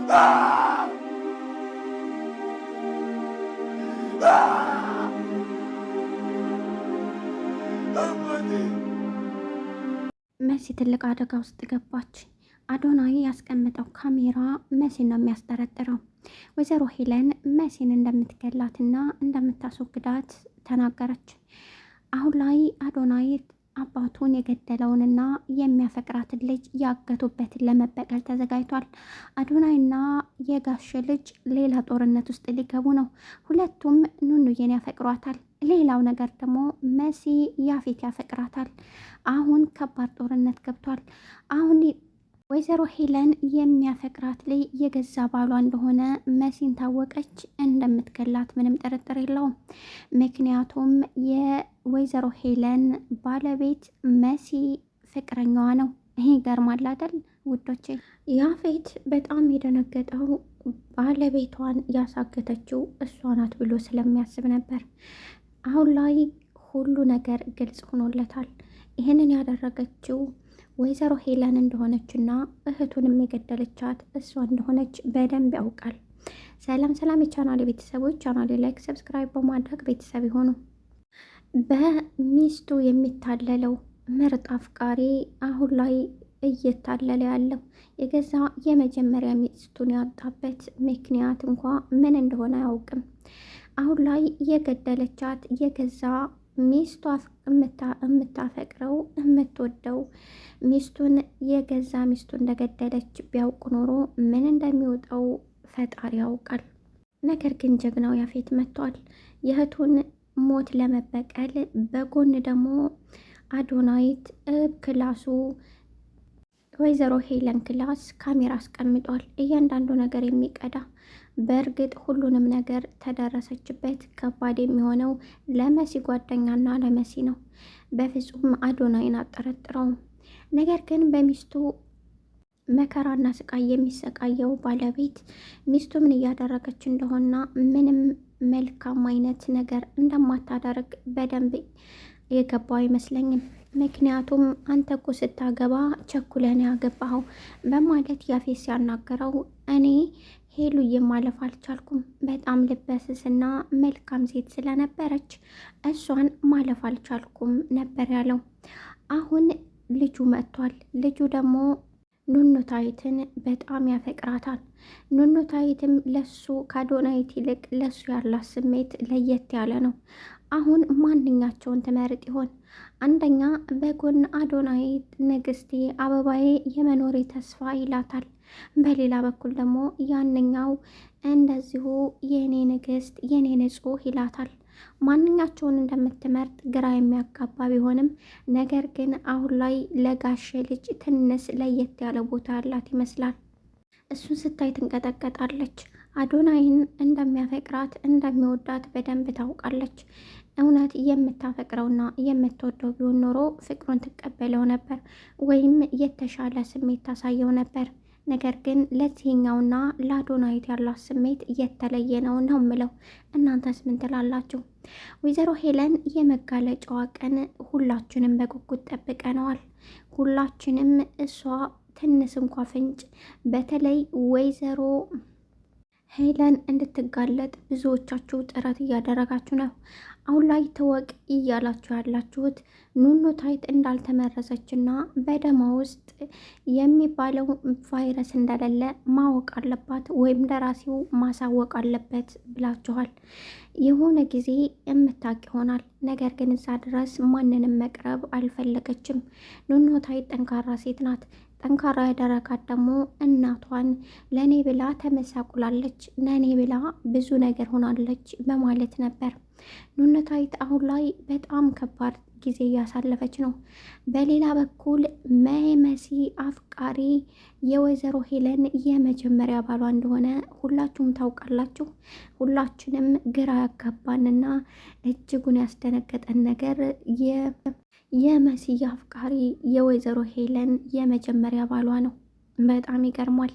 መሲ ትልቅ አደጋ ውስጥ ገባች። አዶናይ ያስቀመጠው ካሜራ መሲን ነው የሚያስጠረጥረው። ወይዘሮ ሄለን መሲን እንደምትገላትና እንደምታስወግዳት ተናገረች። አሁን ላይ አዶናይ አባቱን የገደለውንና የሚያፈቅራትን ልጅ ያገቱበትን ለመበቀል ተዘጋጅቷል። አዶናይና የጋሽ ልጅ ሌላ ጦርነት ውስጥ ሊገቡ ነው። ሁለቱም ኑኑዬን ያፈቅሯታል። ሌላው ነገር ደግሞ መሲ ያፌት ያፈቅራታል። አሁን ከባድ ጦርነት ገብቷል። አሁን ወይዘሮ ሄለን የሚያፈቅራት ላይ የገዛ ባሏ እንደሆነ መሲን ታወቀች፣ እንደምትገላት ምንም ጥርጥር የለውም። ምክንያቱም የወይዘሮ ሄለን ባለቤት መሲ ፍቅረኛዋ ነው። ይሄ ይገርማል አይደል ውዶቼ? ያፌት በጣም የደነገጠው ባለቤቷን ያሳገተችው እሷ ናት ብሎ ስለሚያስብ ነበር። አሁን ላይ ሁሉ ነገር ግልጽ ሆኖለታል። ይህንን ያደረገችው ወይዘሮ ሄለን እንደሆነችና እህቱንም የገደለቻት እሷ እንደሆነች በደንብ ያውቃል። ሰላም ሰላም፣ የቻናሌ ቤተሰቦች፣ ቻናሌ like፣ subscribe በማድረግ ቤተሰብ ይሆኑ። በሚስቱ የሚታለለው ምርጥ አፍቃሪ አሁን ላይ እየታለለ ያለው የገዛ የመጀመሪያ ሚስቱን ያጣበት ምክንያት እንኳ ምን እንደሆነ አያውቅም። አሁን ላይ የገደለቻት የገዛ ሚስቷ የምታፈቅረው የምትወደው ሚስቱን የገዛ ሚስቱ እንደገደለች ቢያውቅ ኖሮ ምን እንደሚወጣው ፈጣሪ ያውቃል። ነገር ግን ጀግናው ያፌት መጥቷል። የእህቱን ሞት ለመበቀል በጎን ደግሞ አዶናይት ክላሱ ወይዘሮ ሄለን class ካሜራ አስቀምጧል። እያንዳንዱ ነገር የሚቀዳ በእርግጥ ሁሉንም ነገር ተደረሰችበት። ከባድ የሚሆነው ለመሲ ጓደኛና ለመሲ ነው። በፍጹም አዶናይን አጠረጥረውም። ነገር ግን በሚስቱ መከራና ስቃይ የሚሰቃየው ባለቤት ሚስቱ ምን እያደረገች እንደሆነና ምንም መልካም አይነት ነገር እንደማታደርግ በደንብ የገባው አይመስለኝም። ምክንያቱም አንተ እኮ ስታገባ ቸኩለን ያገባኸው በማለት ያፌት ሲያናገረው እኔ ሄሉዬ ማለፍ አልቻልኩም። በጣም ልበስስና መልካም ሴት ስለነበረች እሷን ማለፍ አልቻልኩም ነበር ያለው። አሁን ልጁ መጥቷል። ልጁ ደግሞ ኑኑታይትን በጣም ያፈቅራታል። ኑኑታይትም ለሱ ከአዶናይት ይልቅ ለሱ ያላት ስሜት ለየት ያለ ነው። አሁን ማንኛቸውን ትመርጥ ይሆን? አንደኛ በጎን አዶናይት ንግስቴ፣ አበባዬ፣ የመኖሬ ተስፋ ይላታል። በሌላ በኩል ደግሞ ያንኛው እንደዚሁ የኔ ንግስት፣ የኔ ንጹህ ይላታል። ማንኛቸውን እንደምትመርጥ ግራ የሚያጋባ ቢሆንም ነገር ግን አሁን ላይ ለጋሼ ልጅ ትንሽ ለየት ያለ ቦታ ያላት ይመስላል። እሱን ስታይ ትንቀጠቀጣለች። አዶናይን እንደሚያፈቅራት እንደሚወዳት በደንብ ታውቃለች። እውነት የምታፈቅረውና የምትወደው ቢሆን ኖሮ ፍቅሩን ትቀበለው ነበር ወይም የተሻለ ስሜት ታሳየው ነበር። ነገር ግን ለዚህኛውና ለአዶናይት ያላት ስሜት እየተለየ ነው ነው ምለው። እናንተስ ምን ትላላችሁ? ወይዘሮ ሄለን የመጋለጫዋ ቀን ሁላችንም በጉጉት ጠብቀነዋል። ሁላችንም እሷ ትንስ እንኳ ፍንጭ በተለይ ወይዘሮ ሄለን እንድትጋለጥ ብዙዎቻችሁ ጥረት እያደረጋችሁ ነው። አሁን ላይ ትወቅ እያላችሁ ያላችሁት ኑኑ ታይት እንዳልተመረዘችና በደሟ ውስጥ የሚባለው ቫይረስ እንደሌለ ማወቅ አለባት ወይም ደራሲው ማሳወቅ አለበት ብላችኋል። የሆነ ጊዜ የምታውቅ ይሆናል። ነገር ግን እዛ ድረስ ማንንም መቅረብ አልፈለገችም። ኑኑ ታይት ጠንካራ ሴት ናት። ጠንካራ ያደረጋት ደግሞ እናቷን ለእኔ ብላ ተመሳቁላለች፣ ለእኔ ብላ ብዙ ነገር ሆናለች በማለት ነበር። ኑነታዊት አሁን ላይ በጣም ከባድ ጊዜ እያሳለፈች ነው። በሌላ በኩል መመሲ አፍቃሪ የወይዘሮ ሄለን የመጀመሪያ ባሏ እንደሆነ ሁላችሁም ታውቃላችሁ። ሁላችንም ግራ ያጋባንና እጅጉን ያስደነገጠን ነገር የመሲ አፍቃሪ የወይዘሮ ሄለን የመጀመሪያ ባሏ ነው። በጣም ይገርሟል።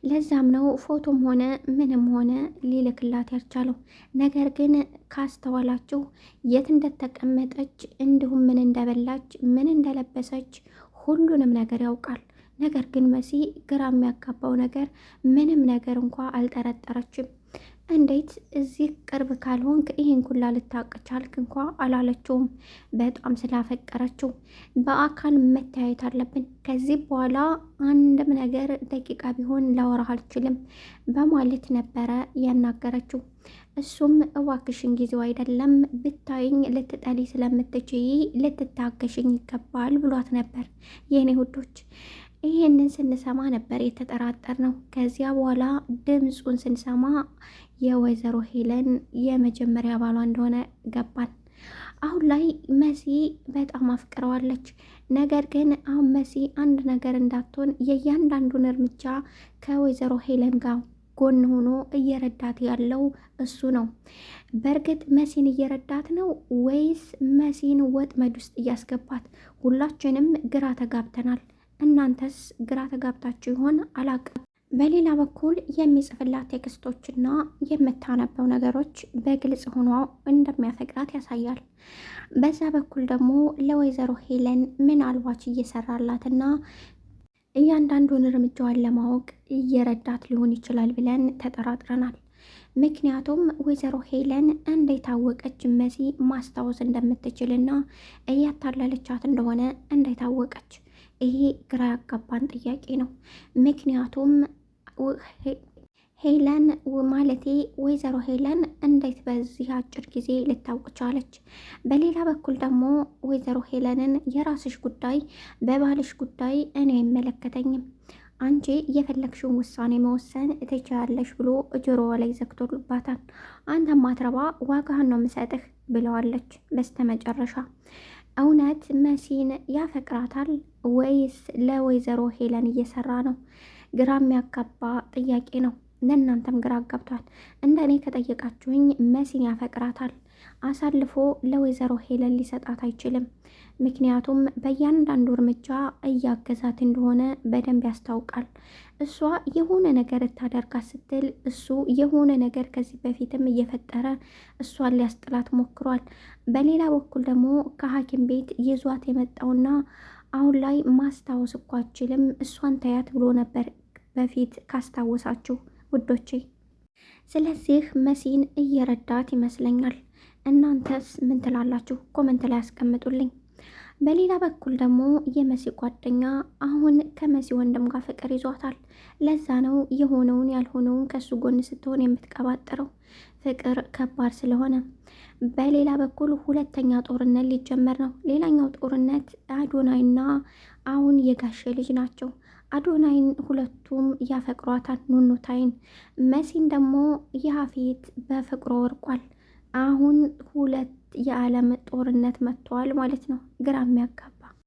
ለዛም ነው ፎቶም ሆነ ምንም ሆነ ሊልክላት ያልቻለው። ነገር ግን ካስተዋላችሁ የት እንደተቀመጠች እንዲሁም ምን እንደበላች፣ ምን እንደለበሰች ሁሉንም ነገር ያውቃል። ነገር ግን መሲ ግራ የሚያጋባው ነገር ምንም ነገር እንኳ አልጠረጠረችም። እንዴት እዚህ ቅርብ ካልሆንክ ይህን ኩላ ልታውቅ ቻልክ እንኳ አላለችውም። በጣም ስላፈቀረችው በአካል መተያየት አለብን፣ ከዚህ በኋላ አንድም ነገር ደቂቃ ቢሆን ላወራህ አልችልም በማለት ነበረ ያናገረችው። እሱም እባክሽን ጊዜው አይደለም፣ ብታይኝ ልትጠሊ ስለምትችይ ልትታገሽኝ ይገባል ብሏት ነበር። የእኔ ውዶች ይሄንን ስንሰማ ነበር የተጠራጠር ነው። ከዚያ በኋላ ድምፁን ስንሰማ የወይዘሮ ሄለን የመጀመሪያ ባሏ እንደሆነ ገባን። አሁን ላይ መሲ በጣም አፍቅረዋለች። ነገር ግን አሁን መሲ አንድ ነገር እንዳትሆን የእያንዳንዱን እርምጃ ከወይዘሮ ሄለን ጋር ጎን ሆኖ እየረዳት ያለው እሱ ነው። በእርግጥ መሲን እየረዳት ነው ወይስ መሲን ወጥመድ ውስጥ እያስገባት? ሁላችንም ግራ ተጋብተናል። እናንተስ ግራ ተጋብታችሁ ይሆን? አላቅም። በሌላ በኩል የሚጽፍላት text ኦችና የምታነበው ነገሮች በግልጽ ሆኖ እንደሚያፈቅራት ያሳያል። በዛ በኩል ደግሞ ለወይዘሮ ሄለን ምናልባች እየሰራላትና እያንዳንዱን እርምጃዋን ለማወቅ እየረዳት ሊሆን ይችላል ብለን ተጠራጥረናል። ምክንያቱም ወይዘሮ ሄለን እንዴት አወቀች መሲ ማስታወስ እንደምትችልና እያታለለቻት እንደሆነ እንዴት አወቀች? ይሄ ግራ ያጋባን ጥያቄ ነው። ምክንያቱም ሄለን ማለቴ ወይዘሮ ሄለን እንዴት በዚህ አጭር ጊዜ ልታውቅ ቻለች? በሌላ በኩል ደግሞ ወይዘሮ ሄለንን የራስሽ ጉዳይ፣ በባልሽ ጉዳይ እኔ አይመለከተኝም፣ አንቺ የፈለግሽውን ውሳኔ መወሰን ትችያለሽ ብሎ ጆሮዋ ላይ ዘግቶባታል። አንተ ማትረባ ዋጋህን ነው የምሰጥህ ብለዋለች። በስተመጨረሻ እውነት መሲን ያፈቅራታል ወይስ ለወይዘሮ ሄለን እየሰራ ነው? ግራ የሚያጋባ ጥያቄ ነው። ለእናንተም ግራ አጋብቷል። እንደ እኔ ከጠየቃችሁኝ መሲን ያፈቅራታል። አሳልፎ ለወይዘሮ ሄለን ሊሰጣት አይችልም። ምክንያቱም በእያንዳንዱ እርምጃ እያገዛት እንደሆነ በደንብ ያስታውቃል። እሷ የሆነ ነገር እታደርጋት ስትል እሱ የሆነ ነገር ከዚህ በፊትም እየፈጠረ እሷን ሊያስጥላት ሞክሯል። በሌላ በኩል ደግሞ ከሐኪም ቤት ይዟት የመጣውና አሁን ላይ ማስታወስ እኮ አችልም እሷን ተያት ብሎ ነበር በፊት ካስታወሳችሁ ውዶቼ። ስለዚህ መሲን እየረዳት ይመስለኛል። እናንተስ ምን ትላላችሁ? comment ላይ ያስቀምጡልኝ። በሌላ በኩል ደግሞ የመሲ ጓደኛ አሁን ከመሲ ወንድም ጋር ፍቅር ይዟታል። ለዛ ነው የሆነውን ያልሆነውን ከሱ ጎን ስትሆን የምትቀባጥረው ፍቅር ከባድ ስለሆነ። በሌላ በኩል ሁለተኛ ጦርነት ሊጀመር ነው። ሌላኛው ጦርነት አዶናይና አሁን የጋሼ ልጅ ናቸው። አዶናይን ሁለቱም ያፈቅሯታል ኑኑታይን። መሲን ደግሞ ያፌት በፍቅሮ ወርቋል። አሁን ሁለት የዓለም ጦርነት መጥተዋል ማለት ነው። ግራ የሚያጋባ